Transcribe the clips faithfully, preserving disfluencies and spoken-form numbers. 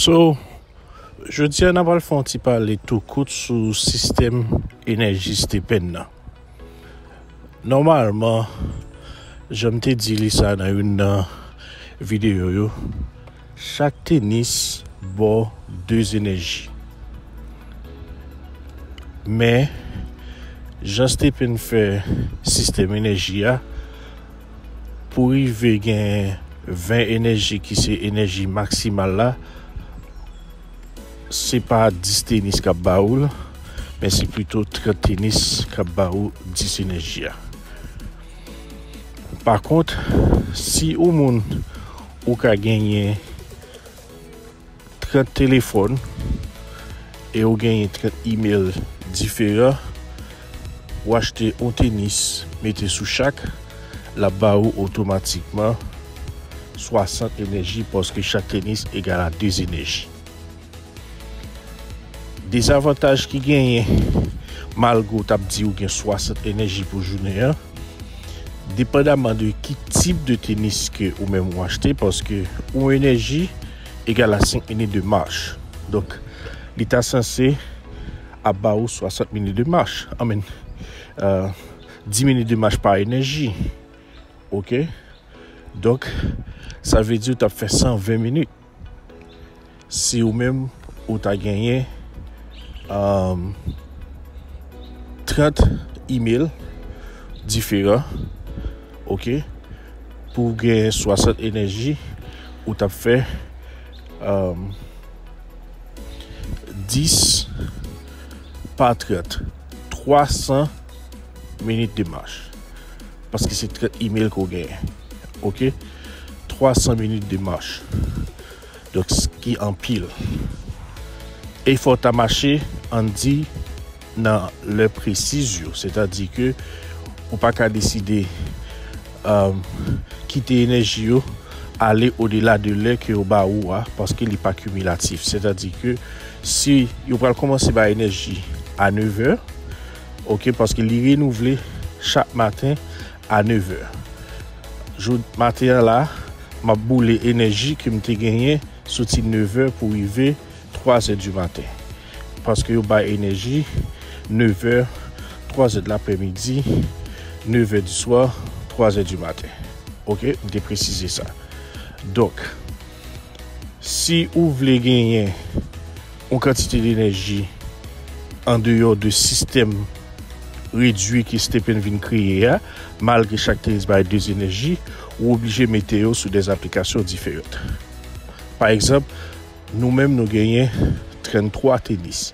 So, jodi a n ap al fè yon ti pale tou kout sou sistèm enèji Stephen nan. Nòmalman, jan m te di li sa nan youn nan videyo yo, chak tenis ba w de enèji. Men, jan Stephen fè sistèm enèji a, pou rive gen ven enèji ki se enèji maksimal la, se pa dis tenis k ap ba ou l, men se pito trant tenis k ap ba ou dis enèji a. Pa kont, si ou moun ou ka genyen trant telefòn e ou genyen trant imèl diferan, ou achte yon tenis, mete sou chak, l ap ba ou otomatikman swasant enèji, paske chak tenis egal a de enèji. Dezavantaj ki genyen, malgre w t ap di ou gen swasant enèji pou jounen an, depandaman de ki tip de tenis ke ou menm ou achte, paske yon enèji egal a senk minit de mach. Donk, li ta sanse ap ba ou swasant minit de mach. I mean, euh, dis minit de mach pa enèji. Oke? Donk, sa vle di ou t ap fè san ven minit. Si ou menm ou ta genyen, um, trant imèl diferan, oke, pou w gen swasant enèji, ou t ap fè, um, dis pa trant, twa san minit de mach. Paske se trant imèl ke w genyen. Oke? Twa san minit de mach. Donk, s-, ki anpil. E fò w ta mache, ann di, nan lè presiz yo. Sètadi ke ou pa ka deside, um, kite enèji yo ale odela de lè ke yo ba ou a, paske li pa kimilatif. Sètadi ke si yo pral kòmanse bay enèji a nevè, oke, paske li renouvle chak maten a nevè. Jou maten an la, m ap boule enèji ke m te genyen soti nevè pou rive twazè di maten. Paske yo bay enèji nevè, twazè de laprèmidi, nevè di swa, twazè di maten. Oke, m te presize sa. Donk, si ou vle genyen yon kantite de enèji andeyò de sistèm redui ke Stephen vin kreye a, malgre chak tenis bay de enèji, ou oblije mete yo sou de aplikasyon diferan. Pa egzanp, nou menm nou genyen tranntwa tenis.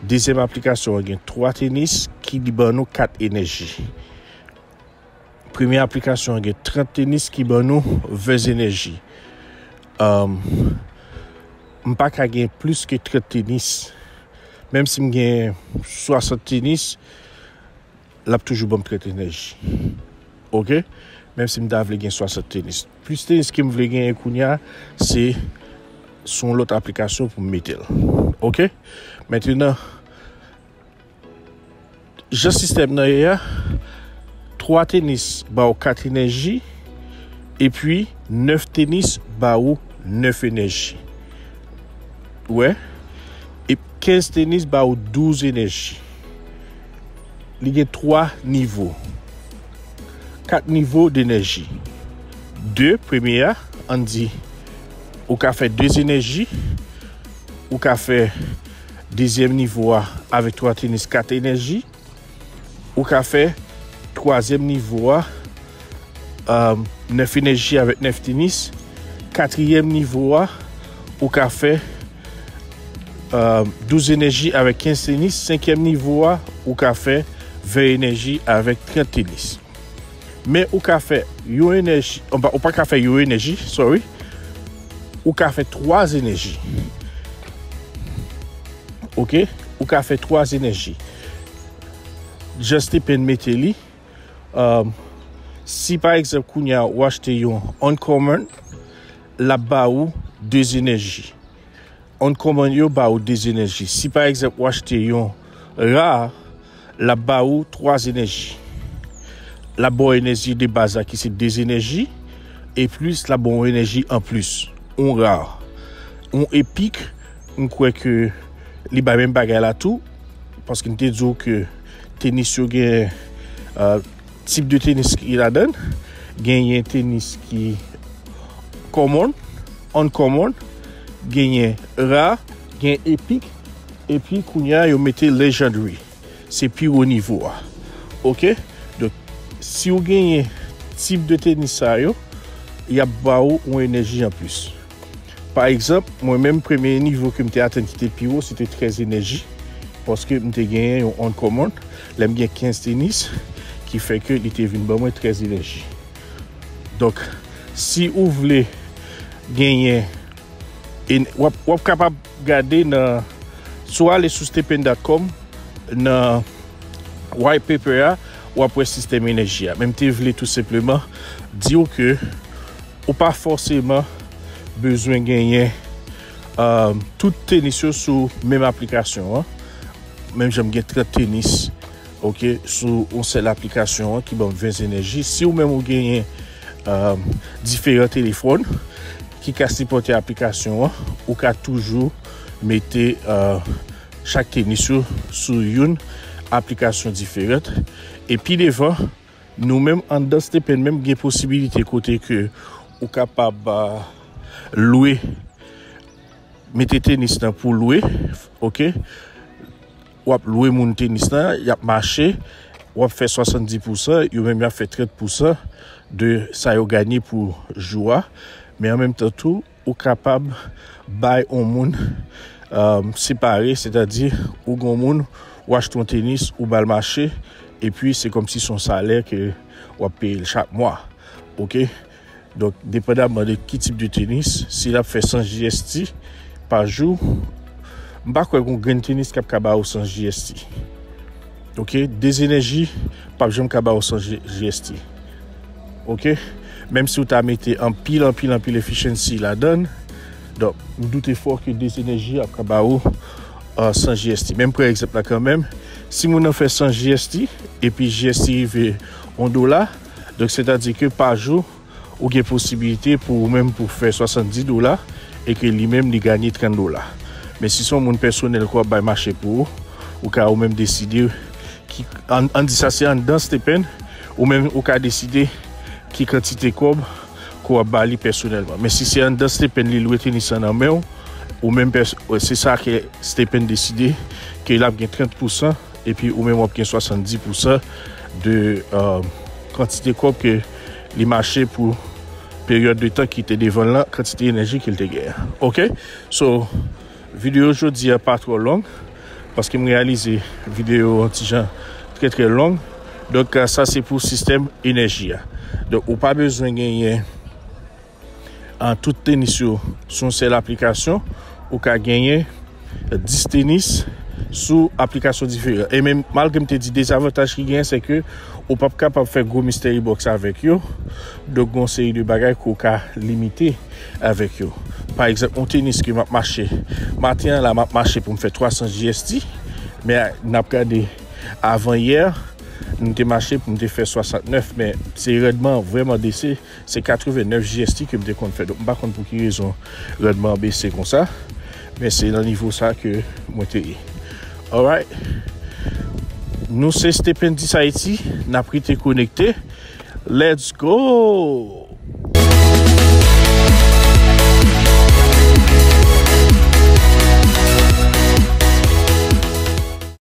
Dezyèm aplikasyon an gen twa tenis ki li ban nou kat enèji. Premye aplikasyon an gen trant tenis ki ban nou ven enèji. Um, m pa ka gen plis ke trant tenis. Menm si m gen swasant tenis, l ap toujou ban m trant enèji. Oke? Menm si m ta vle gen swasant tenis. Plis tenis ke m vle genyen kounye a, se sou yon lòt aplikasyon pou m mete l. Oke? Mentenan, jan sistèm nan ye a, twa tenis ba w kat enèji, epi nèf tenis ba w nèf enèji. Ou wè? E kenz tenis ba w douz enèji. Li gen twa nivo. Kat nivo de enèji. De, premye a, ann di, ou ka fè de enèji, ou ka fè dezyèm nivo a avèk twa tenis, kat enèji, ou ka fè twazyèm nivo a, um, nèf enèji avèk nèf tenis, katriyèm nivo a, ou ka fè, um, douz enèji avèk kenz tenis, senkyèm nivo a, ou ka fè ven enèji avèk trant tenis. Men ou ka fè yon enèji, ou pa, ou pa ka fè yon enèji, sorry. Ou ka fè twa enèji. Oke? Ou ka fè twa enèji. Jan Stephen mete li, um, si pa egzanp kounye a ou achte yon Uncommon, l ap ba ou de enèji. Uncommon yo ba ou de enèji. Si pa egzanp ou achte yon Rare, l ap ba ou twa enèji. L ap ba w enèji de baz la ki se de enèji, e plis l ap ba w enèji anplis, yon Rare. yon epik, m kwè ke li bay menm bagay la tou, paske m te di w ke tenis yo gen, euh, tip de tenis ki ladan. Genyen tenis ki common, uncommon, genyen rare, gen epik, epi kounye a yo mete legendary. Se pi wo nivo a. Oke? Donk, si w genyen tip de tenis sa yo, y ap ba w yon enèji anplis. Pa egzanp, mwen menm, premye nivo ke m te atenn ki te pi wo, se te trèz enèji, paske m te genyen yon uncommon, lè m gen kenz tenis, ki fè ke li te vin ban mwen trèz enèji. Donk, si ou vle genyen, e w ap, w ap kapab gade nan, si w ale sou stepn dot com, nan white paper a, w ap wè sistèm enèji a. Men m te vle tou senpleman di w ke ou pa fòseman bezwen genyen, euh, tout tenis yo sou menm aplikasyon an. Menm jan m gen trant tenis, oke, sou yon sèl aplikasyon an ki ban m ven enèji. Si ou menm ou genyen, euh, diferan telefòn ki ka sipòte aplikasyon an, ou ka toujou mete, euh, chak tenis yo sou yon aplikasyon diferan. E pi devan, nou menm anndan stepn menm gen posibilite kote ke ou kapab, ah, lwe, mete tenis nan pou lwe, oke? W ap lwe moun tenis nan, y ap mache, w ap fè swasanndis pousan, yo menm y ap fè trant pousan de sa yo ganye pou jou a. Men an menm tan tou, ou kapab bay yon moun, euh, separe, sètadi ou gen yon moun, ou achte yon tenis, ou ba l mache, epi se kòmsi se yon salè ke w ap peye l chak mwa. Oke? Donk, depandaman de ki tip de tenis, si l ap fè san G S T pa jou, m pa kwè gen yon grenn tenis k ap ka ba ou san G S T. Oke? De enèji p ap janm ka ba ou san G-, G S T. Oke? Menm si w ta mete anpil, anpil, anpil efficiency ladan l, donk, m doute fò ke de enèji ap ka ba ou, euh, san G S T. Men m pran egzanp la kanmenm. Si moun nan fè san G S T, epi G S T rive yon dola, donk, sètadi ke pa jou, ou gen posibilite pou ou menm pou fè swasanndis dola e ke li menm li ganye trant dola. Men si se yon moun pèsonèl ke w ap bay mache pou ou, ou ka ou menm deside ki, ann, ann di sa se anndan stipend, ou menm ou ka deside ki kantite kòb ke w ap ba li pèsonèlman. Men si se anndan stipend li lwe tenis lan nan men w, ou menm pès-, se sa ke stipend deside ke l ap gen trant pousan epi ou menm w ap gen swasanndis pousan de, euh, kantite kòb ke li mache pou peryòd de tan ki te devan l lan, kantite enèji ke l te genyen. Oke? So, videyo jodi a pa twò long, paske m reyalize videyo an ti jan trè, trè long. Donk, sa se pou sistèm enèji a. Donk, ou pa bezwen genyen an tout tenis yo sou yon sèl aplikasyon, ou ka genyen dis tenis sou aplikasyon diferan. E menm malgre m te di dezavantaj ki genyen, se ke ou p ap kapab fè gwo mystery box avèk yo. Donk, gen yon seri de bagay ke w ka limite avèk yo. Pa egzanp, yon tenis ke m ap mache, maten an la, m ap mache pou m fè twa san G S T, men n ap gade avan yè, m te mache pou m te fè swasantnèf, men se randman an vrèman bese. Se katrevennèf G S T ke m te konn fè. Donk, m pa konn pou ki rezon randman an bese konsa. Men se nan nivo sa ke mwen te ye. Alright. Nou se Stependis Haiti. N ap rete konekte. Let's go!